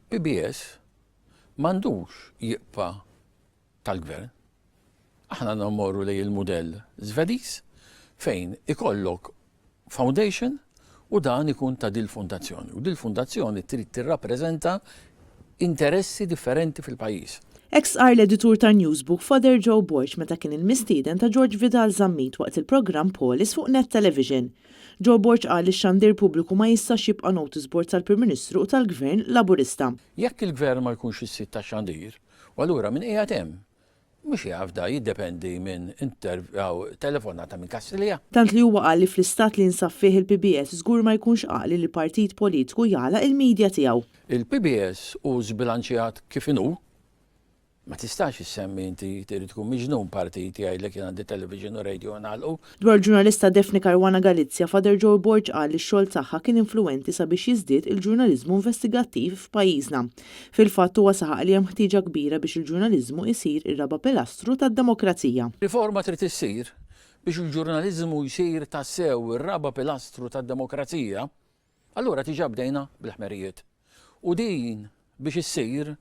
PBS m'għandux jibqa' tal-gvern. Aħna għandna mmorru lejn il-mudell Żvediż fejn ikollok foundation u dan ikun ta' dil-fundazzjoni. U dil-fundazzjoni trid tirrappreżenta interessi differenti fil-pajjiż. Hekk stqarr l-editur ta' Newsbook Father Joe Borg meta kien il-mistieden ta' George Vidal Zammit waqt il-programm Polis fuq Net Television. Joe Borg qal li x-xandir pubbliku ma jistax jibqa' notice board tal-Prim Ministru u tal-Gvern Laburista. Jekk il-Gvern ma jkunx is-sid tax-xandir, u allura min qiegħed hemm Mhux jaf da jiddependi minn telefonata minn Kastilja. Tant li huwa qal li fl-istat li jinsab fih il-PBS żgur ma jkunx għaqli li partit politiku jagħlaq il-media tiegħu. Il-PBS hu żbilanċjat kif inhu. Ma tistax issemmi inti trid tkun miġnun partit jgħidlek jien għandi television u radio nagħlqu. Dwar il-ġurnalista Daphne Caruana Galizia, Father Joe Borg qal li x-xogħol tagħha kien influwenti sabiex jiżdied il-ġurnaliżmu investigattiv f'pajjiżna. Fil-fatt huwa saħaq li hemm ħtieġa kbira biex il-ġurnaliżmu isir ir-raba' pilastru tad-demokrazija. Riforma trid issir biex il-ġurnaliżmu jsir tassew ir-raba' pilastru tad-demokrazija, allura diġà bdejna bil-ħmerijiet. U din biex issir,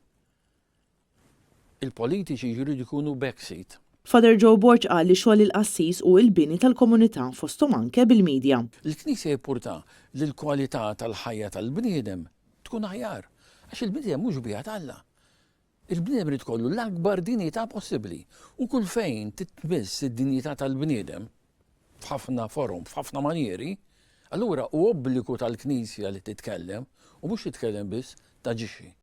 il-politiċi jridu jkunu backseat. Father Joe Borg qal li xogħol il-qassis hu l-bini tal-komunità fosthom anke bil-media. Il-Knisja jippurta li l-kwalità tal-ħajja tal-bniedem tkun aħjar. Għax il-bniedem mhux xbieha t'Alla. Il-bniedem irid ikollu l-akbar dinjità possibbli. U kull fejn titmiss id-dinjità tal-bniedem, f'ħafna forom, f'ħafna manjieri, allura hu obbligu tal-Knisja li titkellem, u mhux titkellem biss, taġixxi.